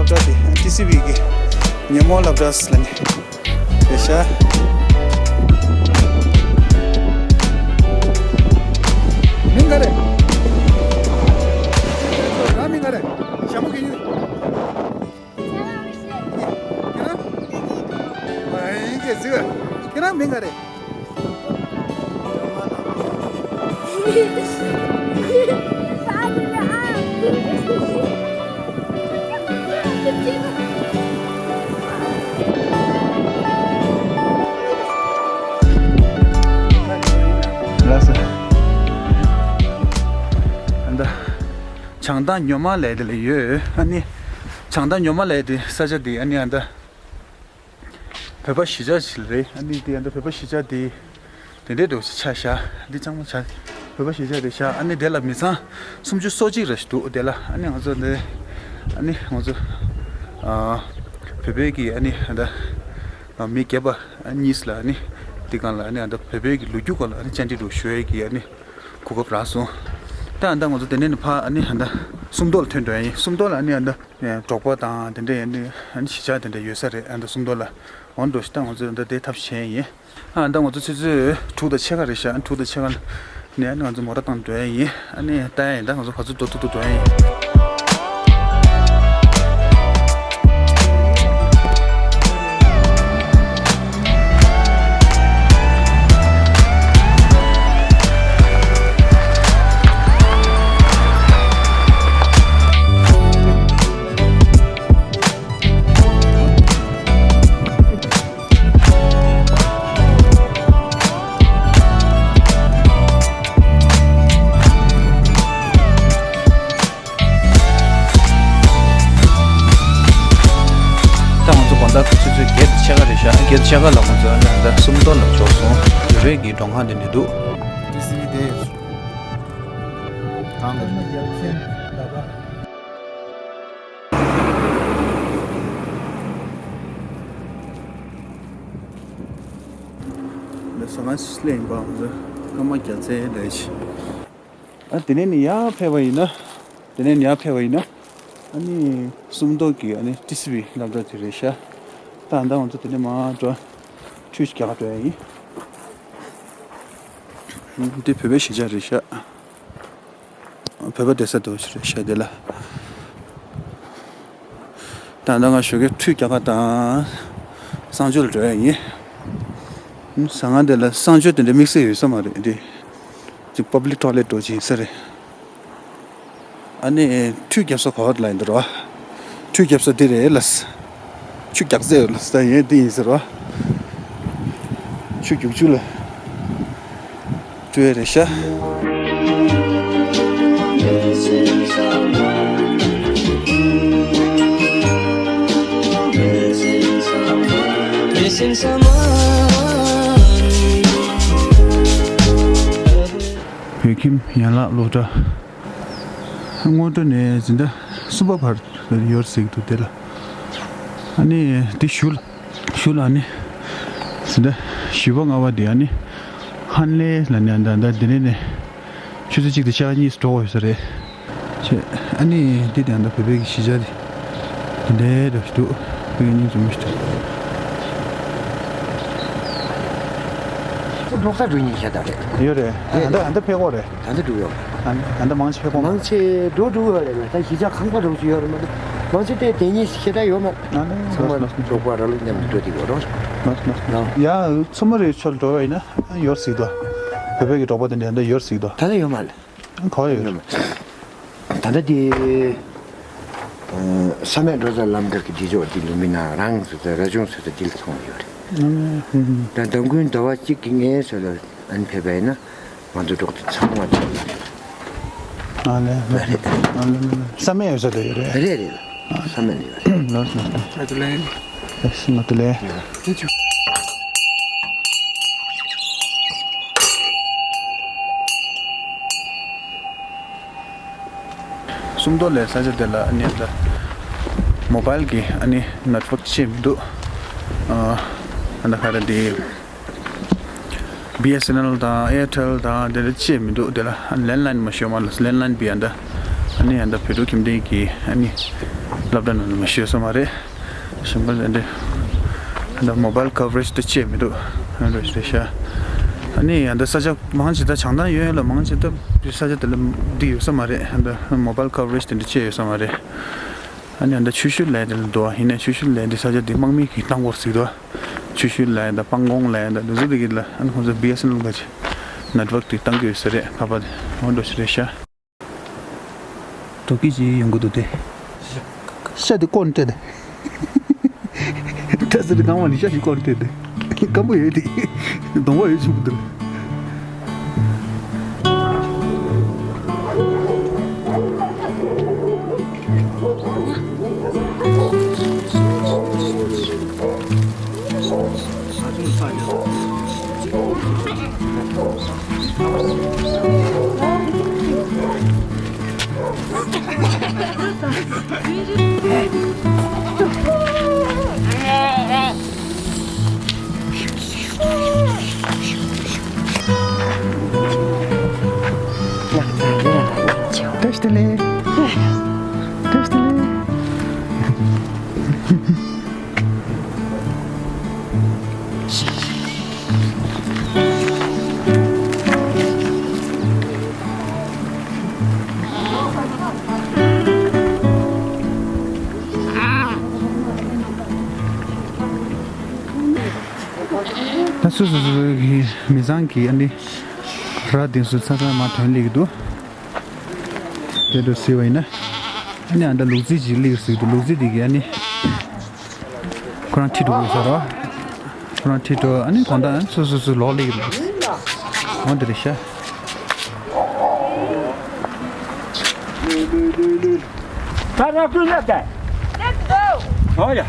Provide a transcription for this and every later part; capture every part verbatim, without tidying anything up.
ཅོ་དེ་ཊི་སི་ཝི་གི་ཉོན་མོངས་སློབ་གྲྭ་ལ་ནི་རེད་ཤག་མིང་ག་རེ། རང་མིང་ག་རེ། ཞྭ་མོ་གི་ཡིན། ཁྱེད་རང་། ཨ་ཡིན་གྱི་ཟིག་ཁྱེད་རང་མིང་ག་རེ། ལགས་སོ། ཨ་ད་བྱང་ཐང་ཉོ་མ་ལས་དེ་ལ་ཡོད། ཨ་ནི་བྱང་ཐང་ཉོ་མ་ལས་དེ་ས་ཆ་དེ་ཨ་ནི་ཨ་ད། བོད་པ་གཞིས་ཆགས་ཤིག་རེད། ཨ་ནི་དེ་ཨ་ད་བོད་པ་གཞིས་ཆགས་དེ་དེ་འདྲའི་འདྲ་བོ་ཞིག་ཆགས་ཤག་འདི་ཚང་མ་ཆགས་བོད་པ་གཞིས་ཆགས་རེད་ཤག་ཨ་ནི་དེ་ལ་མི་ཚང་སུམ་ཅུ་སོ་གཅིག་རེ་ཞིག་འདུག་དེ་ལ་ཨ་ནི་ང་ཚོ་འདི་ཨ་ནི་ང་ཚོ་ཨ་བོད་པའི་གི་ཨ་ནི་ཨ་ད་མི་སྒེར་པ་གཉིས་ལ་ཨ་ནི་འདི་སྒང་ལ་ཨ་ནི་ཨ་ད་བོད་པའི་གི་ལོ་རྒྱུས་སྐོར་ལ་ཨ་ནི་བཅར་འདྲི་འདྲ་བོ་ཞུ་ཡས་ཀྱི་ཨ་ནི་གོ་སྐབས་རག་སོང་། ད་ཨ་ད་ང་ཚོ་དེ་ནས་ནི་ཕ་ཨ་ནི་ཨ་ད་སུམ་མདོ་ལ་ཐོན་འགྲོ་ཡ་ཡིན། སུམ་མདོ་ལ་ཨ་ནི་ཨ་ད། ཨེ་འབྲོག་པ་དང་དེ་འདྲ་ཡིན་ནི་ཨ་ནི་གཞིས་ཆགས་དེ་འདྲ་ཡོད་ས་རེད། ཨ་ད་སུམ་མདོ་ལ་འོང་འགྲོ་ཞིག་ད་ང་ཚོས་ཨ་ད་དེ་ཐབས་ཤེས་ཡིན། ཨ་ད་ང་ཚོ་ཆུ་ཚོད་དྲུག་དང་ཕྱེད་ཀ་རེད་ཤག་དྲུག་དང་ཕྱེད་ཀ་ནས་ཨ་ནི་ང་ཚོ་མོ་ཊ་བཏང་འགྲོ་ཡ་ཡིན། ཨ་ནི་ལྟ་ཡ་ཡིན། ད་ང་ཚོ་ག་ཚོད་འགྲོ་ཐུབ་ཐུབ་འགྲོ་ཡ་ཡིན། ད་ང་ཚོ་དགོང་དག་ཆུ་ཚོད་བརྒྱད་དང་ཕྱེད་ཀ་རེད་ཤག་བརྒྱད་དང་ཕྱེད་ཀ་ལ་ང་ཚོ་ཨ་ནི་ད་སུམ་མདོ་ལ་འབྱོར་སོང་། བོད་པའི་གི་མགྲོན་ཁང་དེ་འདྲ་འདུག་ཊི་སི་ཝི་དེ་གང་ལ་ཟ་ཁང་སླེབས་ཡིན་པ། ང་ཚོ་སྐར་མ་བརྒྱ་རྩ་ལས་ཤི། ཨ་དེ་ནས་ནི་ཡར་ཕེབས་པ་ཡིན་ན། དེ་ནས་ནི་ཡར་ཕེབས་པ་ཡིན་ན། ཨ་ནི་སུམ་མདོ་གི་ཨ་ནི་ཊི་སི་ཝི་སློབ་གྲྭ་དེ་རེད་ཤག་ད་ད་ང་ཚོ་དེ་ནས་མར་འགྲོ། ཁྲུས་རྒྱག་ག་འགྲོ་ཡ་ཡིན། འདི་བོད་པའི་གཞིས་ཆགས་རེད་ཤག་བོད་པ་བསྡད་ས་དེ་ཞིག་རེད་ཤག་དེ་ལ། ད་ལྟ་ང་ཞོགས་ཀས་ཁྲུས་རྒྱག་ག་དང་གསང་སྤྱོད་ལ་འགྲོ་ཡ་ཡིན། ཟ་ཁང་དེ་ལ་གསང་སྤྱོད་དེ་འདྲ་དམིགས་བསལ་ཡོད་ས་མ་རེད་དེ། ཅིག་པབ་ལིག་ཊོ་ལེཊ་འགྲོ་ཅིག་ཡིན་ས་རེད། ཨ་ནི་ཁྲུས་རྒྱབ་ས་ག་བ་ལ་ཡིན་འདུག་ར། ཁྲུས་རྒྱབ་ས་འདི་རེད་ལ། ཆུ་རྒྱག་ས་ཡོད་ལ་ས་ཡན་འདི་ཡིན་ཟེར་བ། ཆུ་རྒྱུག་ཆུ་ལ་སྤྲོད་ཡ་རེད་ཤག་བོད་ཁྱིམ་ཡན་ལག་སློབ་གྲྭ། སྔོན་འགྲོ་ནས་འཛིན་གྲྭ་གསུམ་པ་བར་ཡོད་ཟེར་གྱི་འདུག་དེ་ལ། ཨ་ནི་དེ་གཞུག་ལ་གཞུག་ལ་ཨ་ནི་འཛིན་གྲྭ་བཞི་པ་ལྔ་པ་དེ་ཨ་ནི་ཧན་ལེ་ལ་ནས་ད་ལྟ་དེ་ནས་ནས་ཆུ་ཚོད་གཅིག་དང་ཕྱེད་ཀ་གཉིས་སུ་འགྲོ་དགོས་ཡོད་ས་རེད། ཅེས་ཨ་ནི་འདི་དེ་ད་བོད་པའི་གི་གཞིས་ཆགས་དེ་དེ་འདྲའི་འདྲ་ཞིག་འདུག་བོད་པའི་སྙིང་རྗེ་མོ་ཞིག་འདུག་ཁོ་འབྲོག་ས་འགྲོ་ཉེན་ཤ་སྟག་རེད། ཡོད་རེད། རེད། ཨ་ད་ཨ་ད་ཕེབས་གོ་རེད། ད་ལྟ་འགྲོ་ཡོད་མ་རེད། ཨ་ད་མང་ཆེ་ཕེབས་གོ་མ་མང་ཆེ་འགྲོ་འགྲོ་ཡོད་རེད་མ་ད་གཞིས་ཆགས་ཁང་པ་འགྲོ་ཆུ་ཡོད་རེད་མ་ད་མང་ཆེ་དེ་དེ་ཉིད་ཤེས་ད་ཡོད་མ་རེད། ཨ་ནི་ཚང་མ་འབྲོག་པ་ར་ལུག་མཉམ་དུ་འགྲོ་དེ་ཡོད་རོགས། ཡ་ཚོ་མ་རེད་ཆོལ་འགྲོ་བ་ཡིན་ན་ཡོད་སྲིད་དོ། བོད་པའི་གི་འབྲོག་པ་དེ་འདྲ་འདྲ་ཡོད་སྲིད་དོ། ད་ལྟ་ཡོད་མ་རེད། ག་བ་ཡོད་རེད། ད་ལྟ་དེ། ཨ་བསམ་ཡས་འབྲོག་རྩ་ལམ་ཁ་གི་འདི་ཕྱོགས་འདི་ལུམ་བི་ནི་རང་སོ་སོ་ར་ཆུང་སོ་སོ་འདི་ལ་ཚོང་ཡོད་རེད། ད་ཟླ་དགུན་ཟླ་བ་གཅིག་གི་ངའི་སོ་ལ་ཨན་ཕེབས་པ་ཡིན་ན་ང་ཚོ་འབྲོག་སྡེ་ཚང་མ་ཚོང་ཡོད་རེད། ཨ་ལེ་ཨ་ལེ་ཨ་ལེ་བསམ་ཡས་ཡོད་ས་དེ་ཡོད་རེད། རེད་རེད། བསམ་ཡས་ཡོད་རེད། ལགས་སོ། ང་ཚོ་ལན། ལགས་སོ་ང་ཚོ་ལན། ཐེང་ཀིའུ། སུམ་མདོ་ལའི་ས་ཆ་དེ་ལ་ཨ་ནི་ད་མོ་བཱལ་གི་ཨ་ནི་ནེཊ་ཝརཀ་ཅིག་མི་འདུག་ཨ་ཨ་ད་ག་རེ་དེ་བི་ཨེས་ཨེན་ཨེལ་དང་ཨེར་ཊེལ་དང་དེ་འདྲ་ཅིག་མི་འདུག་དེ་ལ་ཨ་ལེན་ལའིན་མ་ཤོར་མ་ལ་ལེན་ལའིན་བི་ཨ་ད་ཨ་ནི་ཨ་ད་བོད་ཕྲུག་ཁྱིམ་སྡེ་གི་ཨ་ནི་ སློབ་གྲྭ་ནང་ལ་མ་ཤོད་ས་མ་རེད། གཞན་པ་ལས་འདི་ད་མོ་བཱལ་ཁ་བ་རེཇ་དེ་ཅིག་མི་འདུག་ཨ་འདྲ་ཞིག་རེད་ཤག་ཨ་ནི་ཡང་ད་ས་ཆ་མང་ཆེ་ད་བྱང་ཐང་ཡོད་ཡོད་ལ། མང་ཆེ་ད་ས་ཆ་དེ་ལ་འདི་ཡོད་ས་མ་རེད། ཨ་ད་མོ་བཱལ་ཁ་བ་རེཇ་དེ་འདྲ་ཅིག་ཡོད་ས་མ་རེད། ཨ་ནི་ཨ་ད་ཆུ་ཤུལ་ལ་དེ་ལ་འདུག་ཡིན་ནའི་ཆུ་ཤུལ་ལ་འདི་ས་ཆ་འདི་དམག་མི་གིས་བཏང་བར་ཟིག་འདུག་ཆུ་ཤུལ་ལ་ཡང་ད་སྤང་གོང་ལ་ཡང་ད་འདི་ཚོ་འདི་གི་ལ་ཨ་ནི་ཁོང་ཚོ་བི་ཨེས་ཨེན་ཨེལ་ག་ཅིག་ནེཊ་ཝརཀ་དེ་བཏང་གི་ཡོད་ས་རེད། ཁ་པར་དེ་འོ་འདྲ་ཞིག་རེད་ཤག་འབྲོག་ཁྱི་ཅིག་ཡོང་གི་འདུག་སྟེ། ཤ་དེ་བསྐོར་ནས་སྤྲད་དེ། ད་ཟེར་གང་བ་ནི་ཤ་ཞིག་བསྐོར་ནས་སྤྲད་དེ། སྐམ་པོ་ཡོད་དེ། གདོང་བ་ཡོད་ཆུང་པོ་འདུག་བཀྲ་ཤིས་བདེ་ལེགས། བཀྲ་ཤིས་བདེ་ལེགས། ད་སོ་སོ་སོ་སོའི་མི་ཚང་གི་ཨ་ནི་ར་དེ་ཚོ་ཚ་ཚ་མ་ཐོན་ལེ་གི་འདུག་དེ་འདྲ་ཟེར་བ་ཡིན་ན། ཨ་ནི་ཨ་ད་ལུག་རྫི་ཅིག་སླེབས་ཟེར་གི་འདུག་ལུག་རྫི་དེ་གིས་ཨ་ནི་ཁོ་རང་ཁྲིད་འགྲོ་དགོས་ས་རེད་བ། ཁོ་རང་ཁྲིད་འགྲོ། ཨ་ནི་གང་ལྟར་ཨ་ནི་སོ་སོ་སོ་ལོག་སླེབས་གི་འདུག་འོ་འདི་རེད་ཤག་ད་ར་ཀུན་ལ་དེ། ཨོ་ཡ།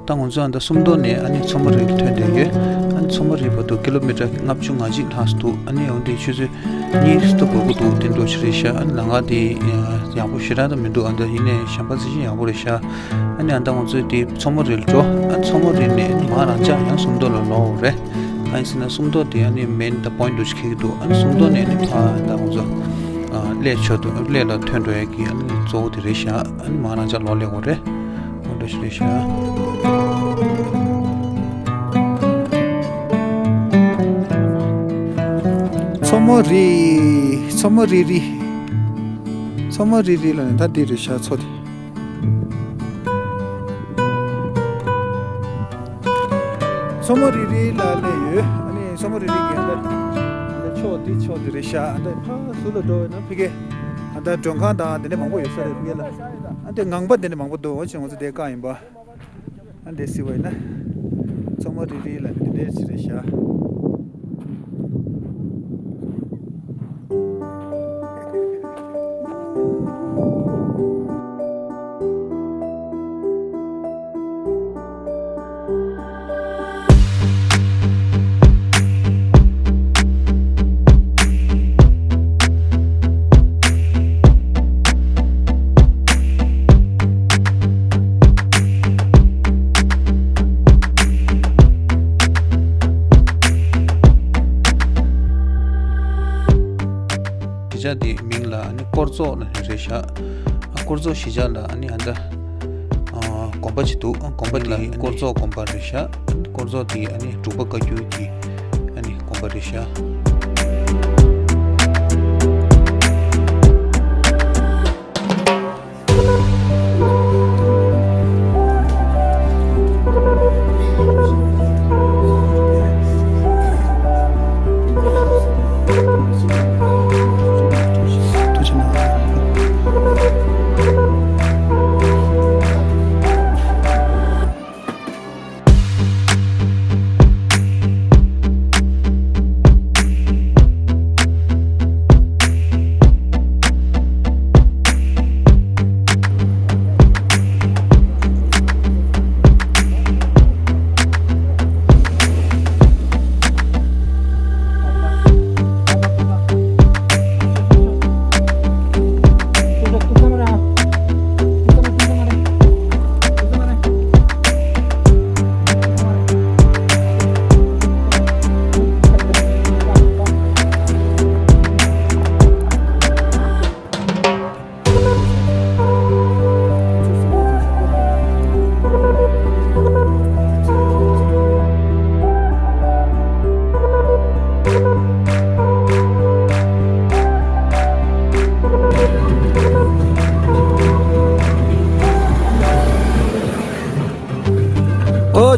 ད་ང་ཚོ་ཨ་ད་སུམ་མདོ་ནས་ཨ་ནི་མཚོ་མོ་རི་ལ་ཐོན་བསྡད་ཡོད། ཨ་ནི་མཚོ་མོ་རི་བར་དུ་ཀི་ལོ་མི་ཊར་ལྔ་བཅུ་ང་གཅིག་ལྷག་ཙམ་འདུག་ཨ་ནི་འོན་ཏེ་ཆུ་ཚོད་གཉིས་ཙམ་འགོར་གི་འདུག་དེ་འདྲ་ཞིག་རེད་ཤག་ཨ་ནི་ལམ་ཁ་དེ་ཡག་པོ་ཞེ་དྲག་ད་མི་འདུག་ཨ་ད་ཡིན་ནའི་གཞན་པ་ཚོ་ཞིག་ཡག་པོ་རེད་ཤག་ཨ་ནི་ཨ་ད་ང་ཚོས་དེ་མཚོ་མོ་རི་ལ་འགྲོ། ཨ་མཚོ་མོ་རི་ནས་མར་རང་འཇགས་ཡང་སུམ་མདོ་ལ་ལོག་དགོས་རེད། ཨ་ཡིན་ཟེར་ན་སུམ་མདོ་དེ་ཨ་ནི་མེན་ད་པོ་ཡིན་ཊི་འདྲ་ཞིག་འཁེལ་གྱི་འདུག་ཨ་ནི་སུམ་མདོ་ནས་ཨ་ནི་ཕར་ད་ང་ཚོ་ཨ་གླེ་ཆོག་འདུག་གླེ་ལ་ཐོན་འགྲོ་ཡ་གི་ཨ་ནི་གཙོ་བོ་དེ་རེད་ཤག་ཨ་ནི་མར་རང་འཇགས་ལོག་སླེབས་དགོས་རེད། འོ་འདྲ་ཞིག་རེད་ཤག་མཚོ་མོ་རི། མཚོ་མོ་རི་རི། མཚོ་མོ་རི་རི་ལ་ནི་ད་འདི་རེད་ཤག་མཚོ་དེ། མཚོ་མོ་རི་རི་ལ་སླེབས་ཡོད། ཨ་ནི་མཚོ་མོ་རི་རི་གི་ཨ་ད་ཨ་ད་ཕྱོགས་འདི་ཕྱོགས་འདི་རེད་ཤག་ཨ་ད་ཕར་ཟུར་ལ་འགྲོ་བས་ན་ཕ་གི་ཨ་ད་མགྲོན་ཁང་དང་དེ་འདྲ་མང་པོ་ཡོད་ས་རེད། ཕ་གི་ལ་ཨ་ད་ངང་པ་དེ་འདྲ་མང་པོ་འདུག་འོ་ཅིག་ང་ཚོ་དེ་བཀག་ཡིན་པ། ཨ་འདི་སི་བས་ན་མཚོ་མོ་རི་རི་ལ་ནི་དེ་འདྲ་ཞིག་རེད་ཤག་གཞིས་ཆགས་འདིའི་མིང་ལ་ཨ་ནི་སྐོར་ཚོགས་ལ་རེད་ཤག་ཨ་སྐོར་ཚོགས་གཞིས་ཆགས་ལ་ཨ་ནི་ཨ་ད་ཨ་དགོན་པ་ཅིག་འདུག་ཨ་དགོན་པ་དེ་ཨ་ནི་སྐོར་ཚོགས་དགོན་པ་རེད་ཤག་སྐོར་ཚོགས་དེ་ཨ་ནི་འབྲུག་པ་བཀའ་འགྱུར་གྱི་ཨ་ནི་དགོན་པ་རེད་ཤག་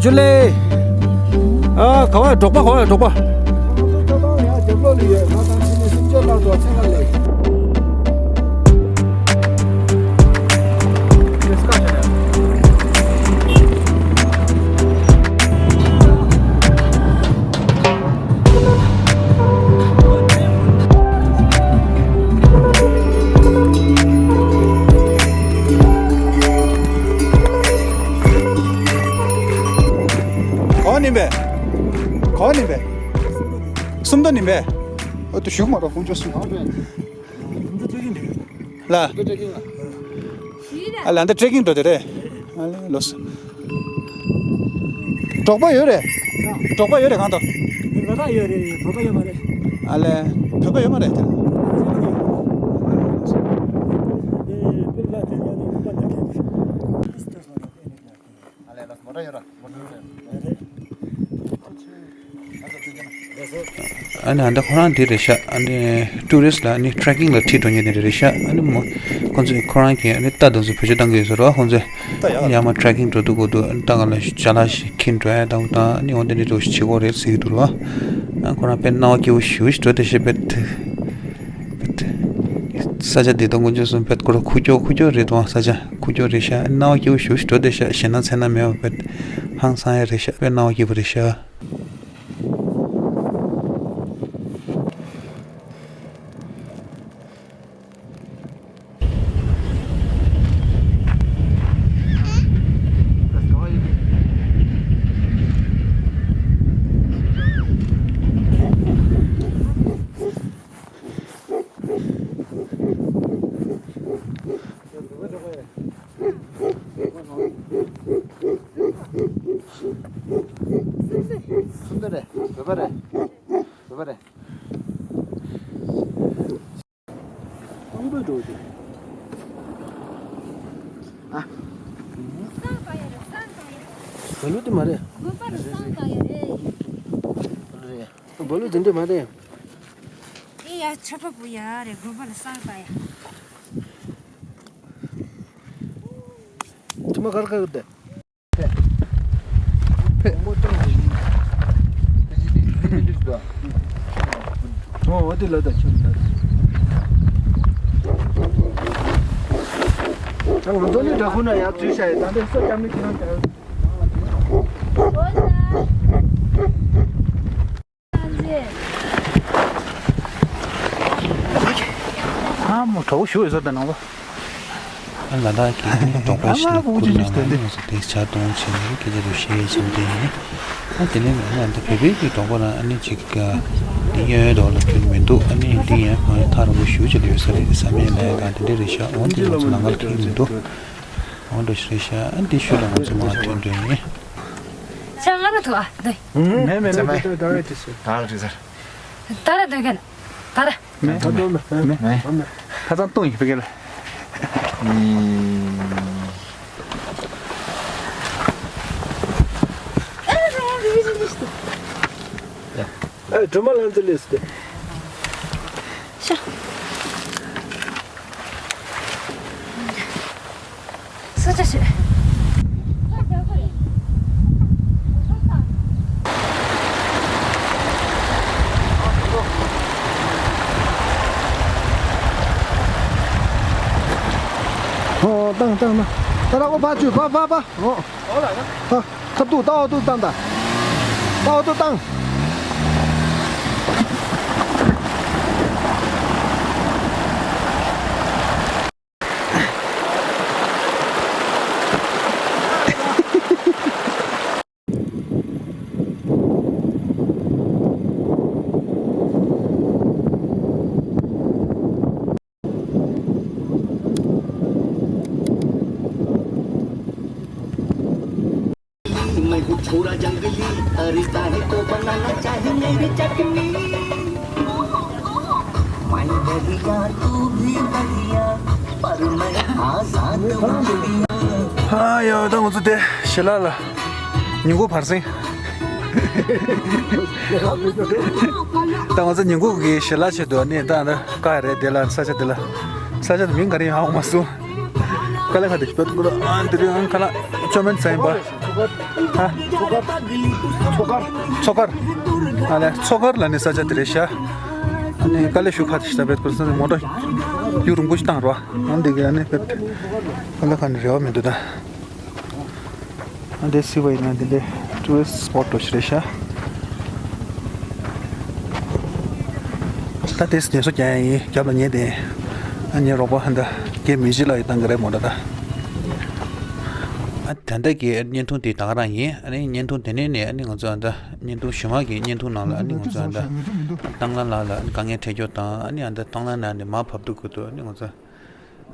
ཇུ་ལེ། ཨ་ག་བ་འབྲོག་པ་ག་བ་འབྲོག་པ། ཡ་རྒྱབ་ལོགས་ལ་ཡོད། ང་དང་ཕྱི་ནས་སུམ་ཅུ་ལྷག་འགྲོ་ཚང་མ་ལེ། ག་བ་ནས་པས། ག་བ་ནས་པས། སུམ་མདོ་ནས་པས། ཨོ་ཏུ་ཞུགས་མ་རོ་ཧུང་ཅོ་སུ། ལ། ཨ་ལ་འདི་ཊྲེ་ཀིང་འགྲོ་དེ་རེད། ཨ་ལེ་ལོས། འབྲོག་པ་ཡོད་རེད། འབྲོག་པ་ཡོད་རེད་གང་དུ། འབྲོག་པ་ཡོད་རེད། འབྲོག་པ་ཡོད་མ་རེད། ཨ་ལེ་བོད་པ་ཡོད་མ་རེད་དེ། ཨ་ལེ་ལོས་མོ་ཊ་ཡོད་ར། མོ་ཊ་ཡོད་རེད། ཨ་ནི་ཨ་འདི་ཁོ་རང་འདི་རེད་ཤག་ཨ་ནི་ཊུ་རི་སི་ལ་ཨ་ནི་ཊྲེ་ཀིང་ལ་ཁྲིད་འགྲོ་མཁན་དེ་རེད་ཤག་ཨ་ནི་མོ་ཁོང་ཚོས་ཁོ་རང་གིས་ཨ་ནི་རྟ་དེ་ཚོ་བེད་སྤྱོད་བཏང་གི་ཡོད་ཟེར་རོ། ཁོང་ཚོས་ཡར་མར་ཊྲེ་ཀིང་འགྲོ་དུས་སྐབས་དུ་ཨ་ནི་རྟ་ག་ལ་ཅ་ལག་ཞིག་འཁྱེར་འགྲོ་ཡ་དང་དང་ཨ་ནི་འོ་འདི་འདྲ་ཚོ་ཞིག་བྱེད་དགོས་རེད་ཟེར་གྱི་འདུག་རོ། ཨ་ཁོ་རང་དཔེ་སྣང་བ་སྐྱིད་པོ་ཞེ་པོ་ཞིག་འགྲོ་བསྡད་ཤག་དཔེ་དཔེ་ས་ཆ་འདི་དང་ཀུན་སྤྱོད་གསུམ་དཔེ་ཁོ་རང་ཁུག་ཀྱོག་ཁུག་ཀྱོག་རེད་དང་ས་ཆ། ཁུག་ཀྱོག་རེད་ཤག་སྣང་བ་སྐྱིད་པོ་ཞེ་པོ་ཞིག་འགྲོ་བསྡད་ཤག་ཞེད་སྣང་ཚ་ན་མེད་པ་དཔེ་ཧང་སང་ཡ་རེད་ཤག་དཔེ་སྣང་བ་སྐྱིད་པོ་རེད་ཤག་སུམ་མདོ་རེད། བོད་པ་རེད། བོད་པ་རེད། ཨང་པོ་འགྲོ་རེད། ཨ། བོ་ལུ་དེ་མ་རེད། བོ་ལུ་རེད། བོ་ལུ་དེ་འདྲ་མ་རེད། ཨེ་ཡ་ཆོ་པ་བུ་ཡ་རེད། དགོན་པ་ལ་སང་པ་ཡ། ཐུ་མ་གར་གར་དེ། ཕེ། ཨོ་དེ་ལ་ད་ཁྱོད་ལ། ད་ང་ཚོ་ནི་དྲག་ཁུ་ན་ཡར་འཛུལ་བྱ་ཡི། ད་འདི་སོ་སྐྱབས་ནི་ཁྱེད་རང་དྲག་ཨ་མོ་གྲོགས་ཞུ་ཡོད་ཟེར་ད་ནང་ལོ། ཨ་ལ་དྭགས་ཀྱི་ནི་འབྲོག་པ་ཞིག་ལ་བསྐུར་གནང་བ་ནི་ང་ཚོ་དེ་བྱ་གཏོང་བྱེད་ནས་སྐད་ཆ་རེ་བཤད་བྱེད་དེ་ཡིན། ཨ་དེ་ནས་ང་ཚོ་བོད་པའི་གི་འབྲོག་པ་རང་ཨ་ནི་ཅིག་ག་འདི་གཡོན་འདོགས་ལ་ཁྱོད་མི་འདུག་ཨ་ནི་འདི་ཡང་གང་ཡང་ཐག་རིང་པོ་ཞུ་བྱེད་ཡོད་ས་རེད། ས་མེད་ལ་ཡ་གང་དེ་འདྲ་རེད་ཤག་འོན་ཏེ་ང་ཚོ་ལམ་ཁ་ལ་ཐུག་མི་འདུག་འོ་འདྲ་ཞིག་རེད་ཤག་ཨ་འདི་ཤུལ་ལ་ང་ཚོ་མར་ཐོན་འགྲོ་ཡིན། ཤ་ང་ལ་ཐུག་ཨ་འདི། མེ་མེ་མེ་མེ། ད་རེད་དེ་ཟེར། ད་རེད་དེ་ཟེར། ད་རེད་དེ་གན། ད་རེད། མེ་ད་དོ་མེ་མེ་མེ། ཁ་ཚང་བཏུང་ཡིན་པའི་གལ། ཨེ་སྒྲོལ་མ་ལྷ་མཛེས་ལས་སུ་དེ། ཤ། ས་ཆ་ཆེ། ཨོ་བཏང་བཏང་བཏང་། ད་ར་ཨོ་ཕ་ཆུ་ཕ་ཕ་ཕ། ཨོ། ཨོ་ལ་ན། ཨ། ཁ་ཐུག་ཏའོ་ཐུག་བཏང་ད། ཏའོ་ཐུག་བཏང་། ཨ་ཡོ། ད་ང་ཚོ་དེ་ཞལ་ལག་ལ་ཉིན་གུང་བར་གསེང་། ད་ང་ཚོ་ཉིན་གུང་གི་ཞལ་ལག་ཆེད་དུ་ནི་ད་ད་ཀ་རེད། དེ་ལ་ས་ཆ་དེ་ལ་ས་ཆ་དེ་མིང་ག་རེ་ཡང་ཧ་གོ་མ་སོང་། དཀའ་ལས་ཁག་དེ་ཞིག་འབད་འདུག་ཨ་དེ་རིང་ཁ་ལག་བཅོ་མིན་ཟ་ཡིན་པ། ཧ། མཚོ་མཁར། ཨ་ལས་མཚོ་མཁར་ལ་ནི་ས་ཆ་དེ་རེད་ཤག་ཨ་ནི་དཀའ་ལས་ཞུ་ཁག་དེ་ཞིག་ད་འབད་དགོས་ས་ནི་མོ་ཊ་རྒྱུག་རིང་པོ་ཞིག་བཏང་རོགས། ཨ་འདི་གི་ཨ་ནི་འབད་དཀའ་ལས་ཁག་ནི་རེ་བ་མི་འདུག་ད། ཨ་འདི་སི་བ་ཡིན་ན་འདི་འདྲའི་ཊུ་རི་སི་སི་པོཊ་འདྲ་ཞིག་རེད་ཤག་ད་དེས་ངལ་གསོ་རྒྱག་ཡ་ཡིན། རྒྱབ་ལ་ཉལ་བསྡད། ཨ་ནི་རོགས་པ་ཧན་ད་རྒན་མི་གཅིག་ལ་ཡི་བཏང་གི་རེད་མོ་ད་ད། ཨ་ད་ལྟ་གི་བརྙན་ཐུང་དེ་ད་ག་རང་ཡིན། ཨ་ནི་བརྙན་ཐུང་དེ་ནས་ནས་ཨ་ནི་ང་ཚོ་ཨ་ད་བརྙན་ཐུང་གཞུག་མ་གི་བརྙན་ཐུང་ནང་ལ་ཨ་ནི་ང་ཚོ་ཨ་ད་ཏང་ལ་ལགས་ལ་ཨ་ནི་དཀའ་ངལ་འཕྲད་རྒྱུ་དང་ཨ་ནི་ཨ་ད་ཏང་ལ་ནང་ནས་མར་བབས་འདུག་གི་འདུག་ཨ་ནི་ང་ཚོ།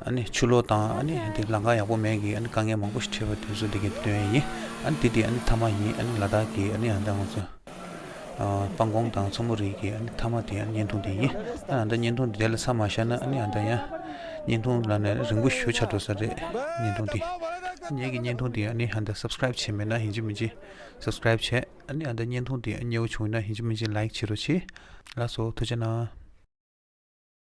ཨ་ནི་ཆུ་ལོག་དང་ཨ་ནི་དེ་ལམ་ཁ་ཡག་པོ་མེད་གི་ཨ་ནི་དཀའ་ངལ་མང་པོ་ཞིག་འཕྲད་པ་དེ་ཚོ་དེ་གའི་སྟོན་ཡ་ཡིན། ཨ་ནི་དེ་དེ་ཨ་ནི་མཐའ་མ་ཡིན། ཨ་ནི་ལ་དྭགས་ཀྱི་ཨ་ནི་ཨ་ད་ང་ཚོ་ཨ་སྤང་གོང་དང་མཚོ་མོ་རི་གི་ཨ་ནི་མཐའ་མ་དེ་ཨ་ནི་བརྙན་ཐུང་དེ་ཡིན། ཨ་ནི་ཨ་ད་བརྙན་ཐུང་དེ་དེ་ལ་མཚམས་མ་བཞག་ན་ཨ་ནི་ཨ་ད་ཡང་བརྙན་ཐུང་ལ་ནི་རིང་པོ་ཞེ་པོ་ཆགས་འགྲོ་ས་རེད། བརྙན་ཐུང་དེ་ངེད་ཀྱི་བརྙན་ཐུང་དེ་ཨ་ནི་ཨ་ད་སབ་སི་ཀ་རའིབ་བྱས་མེད་ན་ཡིན་གཅིག་མིན་གཅིག་སབ་སི་ཀ་རའིབ་བྱས། ཨ་ནི་ཨ་ད་བརྙན་ཐུང་དེ་ཨ་མཉེས་པོ་བྱུང་ཡོད་ན་ཡིན་གཅིག་མིན་གཅིག་ལའིཀ་བྱེད་རོགས་གྱིས། ལགས་སོ། ཐུགས་རྗེ་གནང་།